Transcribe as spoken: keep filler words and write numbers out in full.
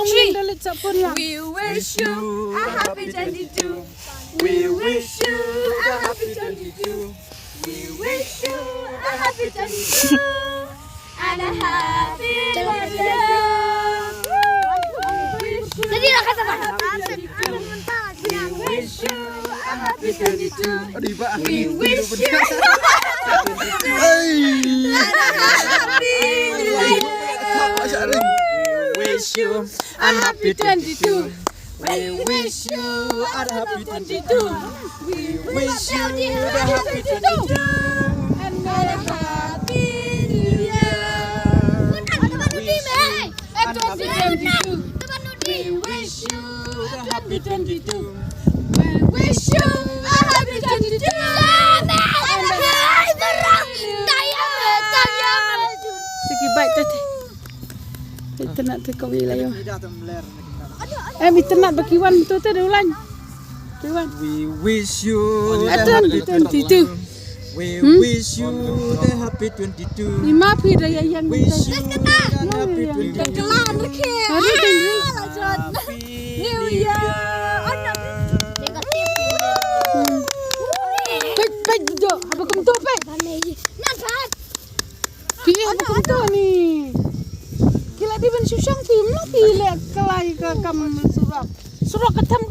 Three. We wish you a happy twenty-two. We wish you a happy twenty-two. We wish you a happy twenty-two. And a happy twenty-two. Jadi lah kata. We wish you a happy twenty-two. We wish you a happy twenty-two. We wish you a happy twenty-two. We wish you a happy twenty-two. We wish you a happy twenty-two. And a happy new year. We wish you a happy twenty-two. We wish you a happy twenty-two. We wish you a happy twenty-two. And a happy new year. Tiki bai tete. Bai tena te kau ila yo. Eh, mi tena ba kiwan tu te ulan. Kiwan. We wish you a happy twenty-two. We wish you the happy twenty-two. Ni ma phi da ya yang. Wish you the happy twenty-two. Kelan ke. Hari twenty. Happy New Year. Pek pek jo. Apa kum tu pek? Nampak. Phi haba kumto ni. Ki la dei ban shu shong phi, mno phi leh kalai ka kam surok. Surok ka them